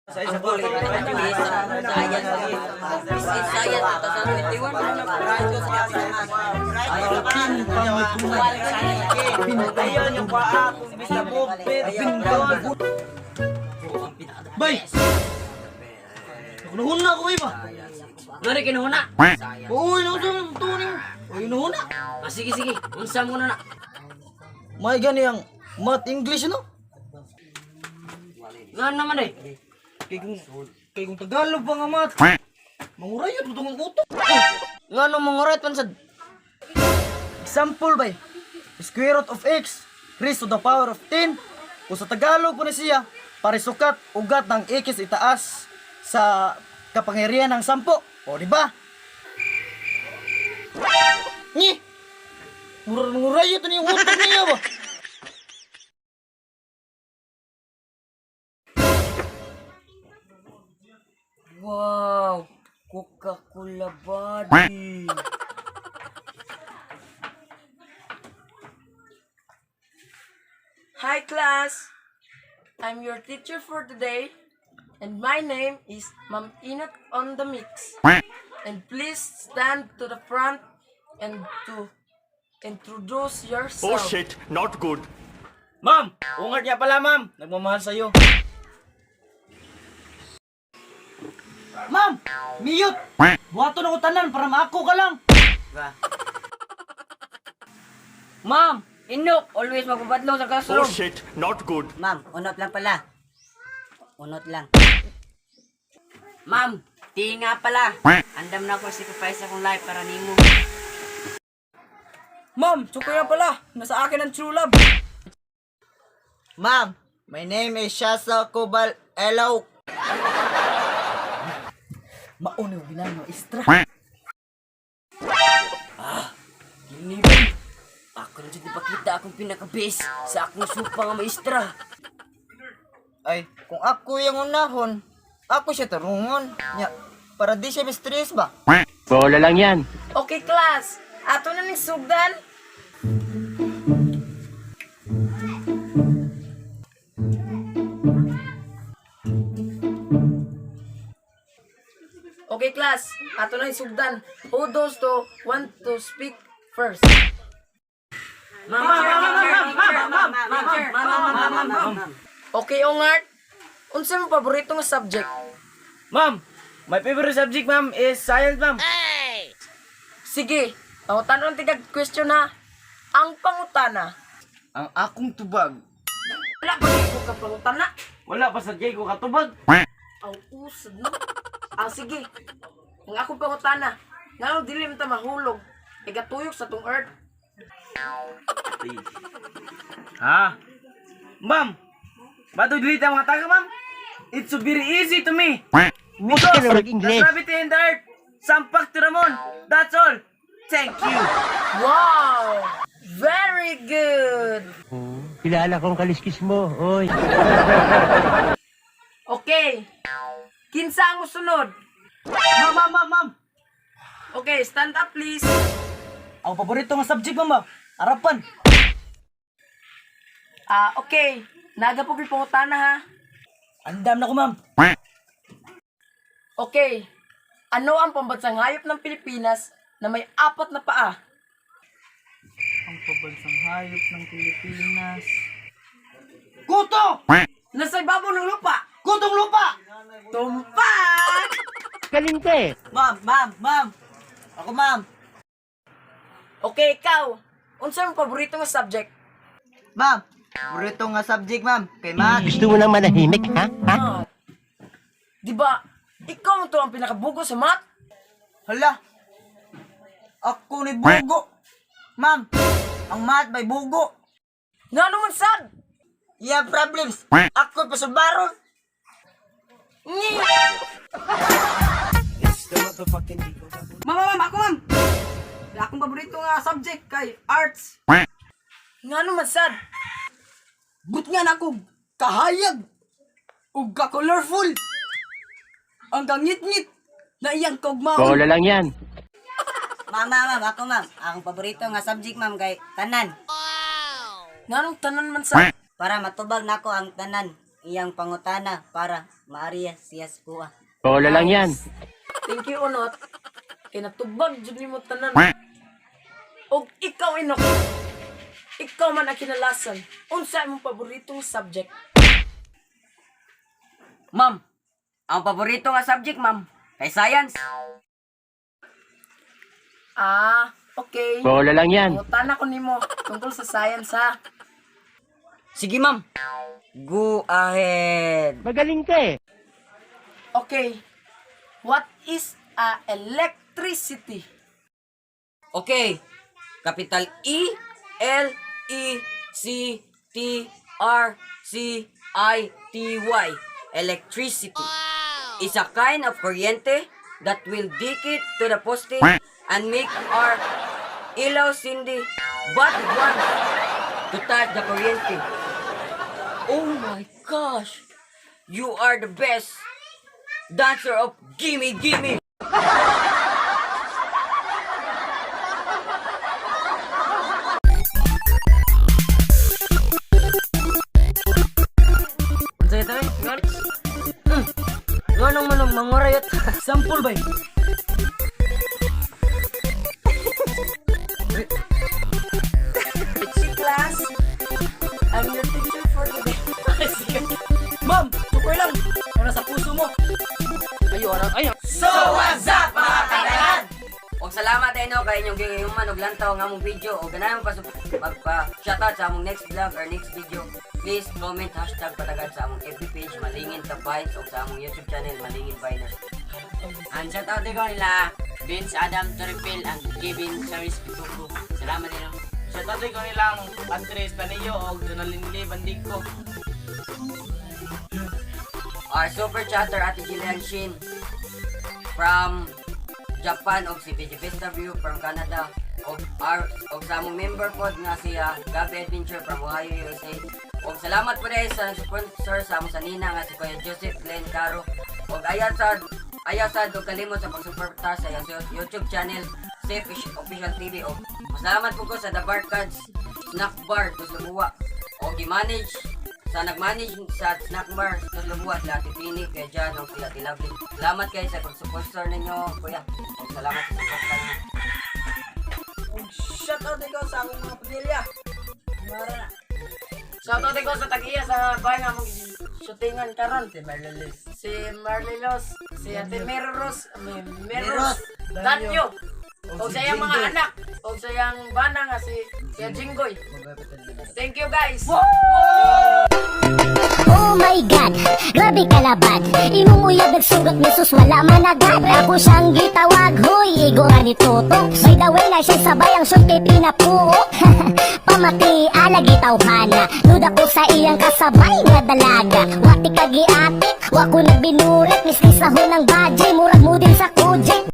Science 2021. Ayun yung paa kung bisa movement. Bay! Naghuna ko ba? Ngari kinuhuna. Uy, naghuna tuning. Uy, naghuna. Ah, sige sige, unsa mo na na. May gani ang math English no? Nga naman eh. Kay kung Tagalog pa nga math. Mangurayot mo tong utok. Nga no mangurat man sad. Example bay. Square root of x raised to the power of 10. Kung sa Tagalog po na siya, parisukat ugat ng x itaas sa kapangyarihan ng 10. O di ba? Ni. Mura mangurayot ni yung utok niya ba? Wow, Coca-Cola body. Hi class! I'm your teacher for today and my name is Ma'am Inat on the Mix. And please stand to the front and to introduce Oh yourself. shit, not good. Ma'am, ungart niya pala ma'am. Nagmamahal sa'yo. Ma'am, mute. Buhaton ako tanan para maako ka lang. Ma'am, Inok, always magpabadlong sa Oh classroom. shit, not good. Ma'am, unot lang pala. Unot lang. Ma'am, tinga pala. Andam na ako sacrifice akong life para nimo. Ma'am, suko na pala. Nasa akin ang true love. Ma'am, my name is Shasa Kubal Elaw. Mauna yung ginang maestra. Kini ba? Ako na jud ipakita akong pinaka-best sa akong supa nga maestra. Ay, kung ako yung unahon, ako siya tarungon. Nya, para di siya mistress ba? Bola lang yan. Okay class, ato na ning sugdan. Okay class, ato na ning sugdan. Who those to want to speak first? Ma'am, ma'am, ma'am, ma'am, ma'am, ma'am, ma'am, ma'am, ma'am. Okay, Ongart. Unsa mo paborito nga subject? Ma'am, my favorite subject ma'am is science ma'am. Sige, pangutanon tigag question ha. Ang pangutana. Ang akong tubag. Wala pa ko ka pangutana. Wala pa sa ko katubag. Ang usad no. Ah, sige. Ang akong pangutana. Ngano dili man ta mahulog? Igatuyok sa tong earth. Ha? Ma'am, bato delete ang mga taga ma'am? It's so very easy to me. Because ka na the mag-English. gravity in the earth, sampak to the moon. That's all. Thank you. Wow! Very good! Kilala kong kaliskis mo, oy. Okay. Kinsa ang musunod? Ma'am, ma'am, ma'am, ma'am. Okay, stand up please. Ang paborito nga subject, ma'am. Ba? Arapan. Ah, okay. Naga po ko'y pangutana ha. Andam na ko, ma'am. Okay. Ano ang pambansang hayop ng Pilipinas na may apat na paa? Ang pambansang hayop ng Pilipinas. Kuto! Nasa ibabaw ng lupa. Kutong lupa! Tumpak! Galing ka eh. Ma'am, ma'am, ma'am. Ako ma'am. Okay, ikaw. Unsa mo paborito nga subject? Ma'am, paborito nga subject ma'am. Kay math. Gusto mo lang manahimik, ha? Ha? Ah. Di ba, ikaw to ang pinakabugo sa math? Hala. Ako ni Bugo. Ma'am, ang math may bugo. Nga naman sad? Yeah, problems. Ako pasubaron. Ngi! Ma'am, ma'am, ako ma'am. Akong paborito nga subject kay arts. Nga naman sad? Gut nga na ako kahayag ug ka-colorful. Ang kangit-ngit na iyang kaugmaon. Bola lang yan. Ma'am, ma'am, ma'am, ako ma'am. Akong paborito nga subject ma'am kay tanan. Nga nung tanan man sad? Para matubag nako ang tanan iyang pangutana para Maria siya sa kuha. Bola lang yan. Thank you, Unot. Kay natubag jud nimo tanan. Og ikaw, Inok. Ikaw man ang kinalasan. Unsa imong paboritong subject? Ma'am, ang paborito nga subject, ma'am, kay science. Ah, okay. Bola lang yan. Pangutana ko nimo tungkol sa science ha. Sige, ma'am. Go ahead. Magaling ka eh. Okay. What is a electricity? Okay. Capital E L E C T R C I T Y. Electricity is a kind of kuryente that will dikit to the poste and make our ilaw sindi but one to touch the kuryente. Oh my gosh! You are the best dancer of Gimme Gimme! Unsa ito eh? Nganong manong mangurayot? Sample bay. Class, I'm your teacher for today. Ma'am, tukoy lang. Ano sa puso mo? So what's up, mga katagan? Og salamat ay no kay inyong gihinghuman og lantaw nga among video og ganahan pa magpa shoutout sa among next vlog or next video. Please comment #patagad sa among FB page Malingin the Vines og sa among YouTube channel Malingin Viners. Ang shoutout ko nila, Vince Adam Torrepil and Kevin Charis Pituko. Salamat nila. Shoutout ko nilang Andres Tanillo o Jonalyn Lee Bandico. Our super chatter Ate Jillian Shin from Japan og si VG Vista View from Canada og our og sa among member pod nga siya Gabi Adventure from Ohio, USA. Og salamat po dahil sa sponsor sa among sanina nga si Kuya Joseph Glenn Caro. Og ayaw sa og kalimot sa pagsuporta sa iyang YouTube channel Safe Official TV. Og masalamat po ko sa The Barkads Snack Bar Tuslob og gi-manage sa nag-manage sa snack bar sa Tuslob sila Ate Tini, Kuya Jan, og sila Ate Lovely. Salamat kayo sa pag-sponsor ninyo, Kuya. Og salamat sa suporta ninyo. Ug shout out ikaw sa akong mga pamilya. Mara na. Shoutout ko sa tag-iya sa bahay nga mong shootingan karon. Si Marlelis. Si Marlilos, si Ate Meros, Meros, Danyo. O sa iyang mga anak, o sa iyang bana nga si si Jinggoy. Thank you, guys. Oh my God, grabe kalabad. Imong uyab nagsugat ni sus, wala man agad. Ako siyang gitawag, huy, igo ni Toto. By the way na siya sabay ang short kay pinapuo. Pamati, alagi tawhana. Duda ko sa iyang kasabay nga dalaga. Wati ka giatik, wa ko nagbinurit. Miski sa hunang badge, murag mo din sa kujik.